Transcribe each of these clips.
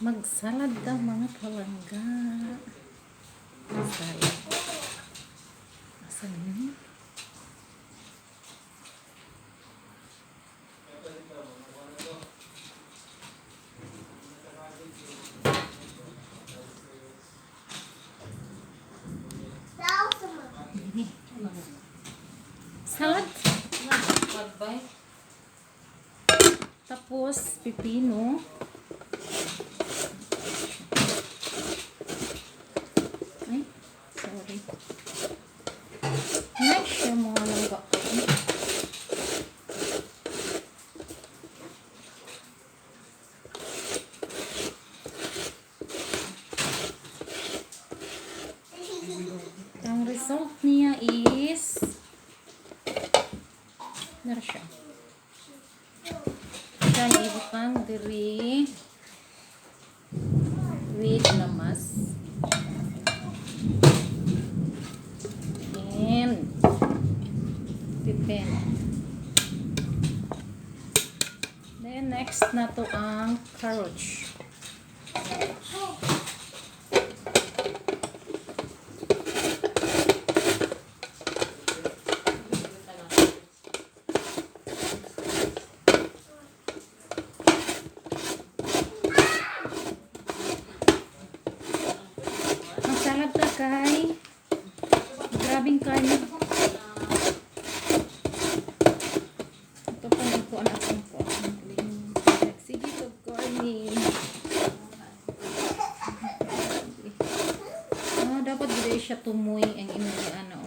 Magsalad ta, mga palangga. Salad. Asan yun? Salad. Magbay. Tapos, pipino. Ay, sorry. Nice yung mga langga ko. Ang result niya is nara siya. Siya ibutang diri with lamas and pipino. Then next na to ang carrots. Ang salad ta kay grabing karne. Ito pa yung kuan akong kuan. Sige to karne. Ah, dapat gid siya tumoy ang imong ano.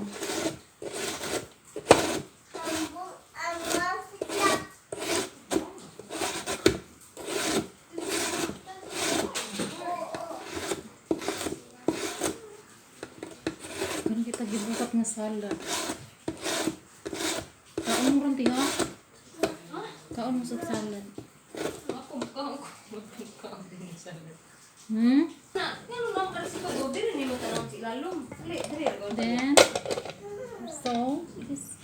Ganun kita gibukat nga salad. Kaon mo ron tiha? Kaon mo sa salad. Ako, kaon ko. Kaon din sa salad. Hmm? Na, ngano lang para sa pag diri nimo tanawon sa ilalom. Dali, diri ra. Then, so, this,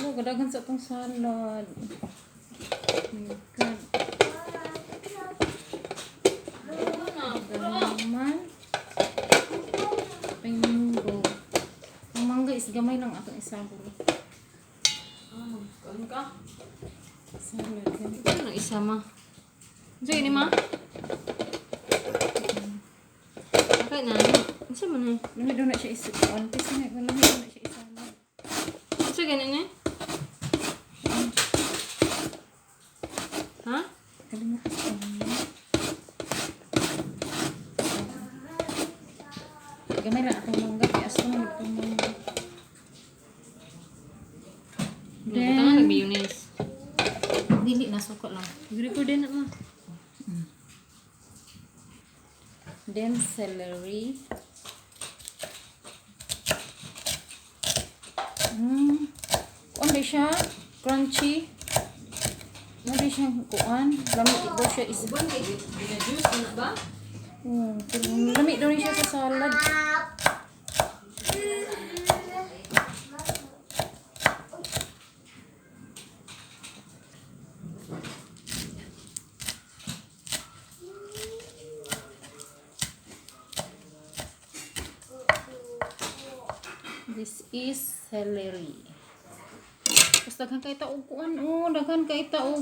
oh, gadagan sa itong salad. Oh my God. Ganaman. Mango. Ang mangga is gamay lang atong isabor. Ah, kaon ka. Salad. Ganito. Ano isa ma? Unsa ini ma? Okay na. Unsa man ni? Lami daw na siya isuon. Kasi nga, lami daw na siya isalad. Unsa gani ni? Ha? Kalimutan ko na. Gamay lang atong mangga. Kaya asto mo itong mangga. Then, Then, nag-mayonnaise. Dili na, suka lang. Record din na ma. Then celery. Kuan ba siya? Crunchy. Ano ba siya kuan? Lami daw siya is. Uban kay gina-juice na ba? Pero lami daw rin siya sa salad. This is celery. Tapos daghan kay taog kuan oh, daghan kay taog.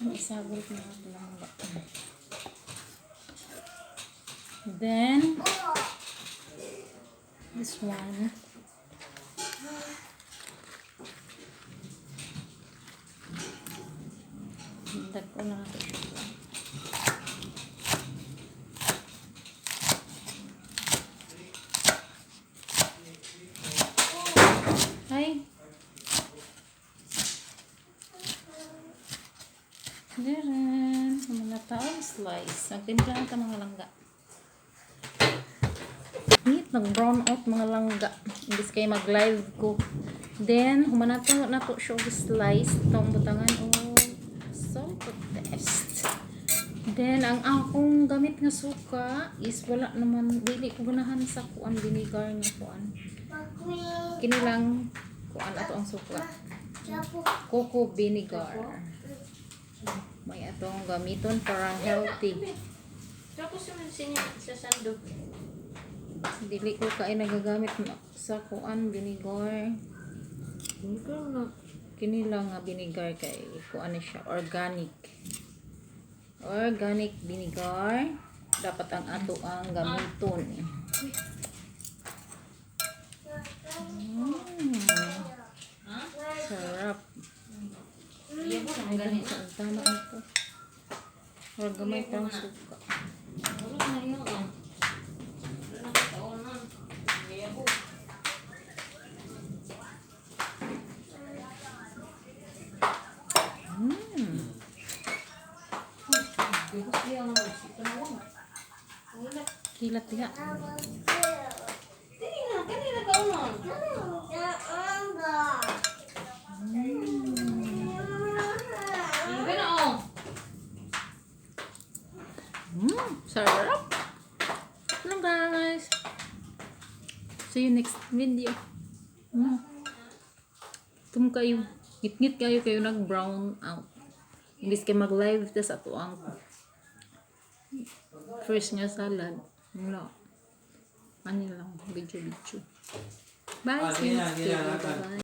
Ang isabol ko na lang ba. Then this one. Dag ko na ito siya. Ay. Deren. Mga taong slice. Nagtimpla na ito, mga langga. Neat, nag-brown out, mga langga. Imbis kayo mag-live ko. Then, humanato na to siya og slice. Itong butangan og salt to taste. Then, ang akong gamit nga suka is wala naman, dili ko ganahan sa kuan vinegar nga kuan. Kini lang kuan ato ang suka. Coco vinegar. May atong gamiton para healthy. Tapos yung sinya sa sandok. Dili ko kay nagagamit sa kuan vinegar. Vinegar na. Kini lang nga vinegar kay kuan ni siya, organic. Organic vinegar dapat ang ato ang gamiton. Ha? Sarap. Iya po Ay, na gani. sa tama ito. Murag gamay pang suka. Wala na yun ah. Wala na kataonan. Iya po. Wala. Kilat diha. Dili na, kanina kaunon. Gana oh. Sarap. Hello, guys. See you next video. Tum kayo. Ngit-ngit kayo kayo nag brown out. Imbis kay mag-live tas ato ang first nga salad. Wala. Ano lang, video video. Bye. Ah, See you sige na, next sige na, video. laban. Bye.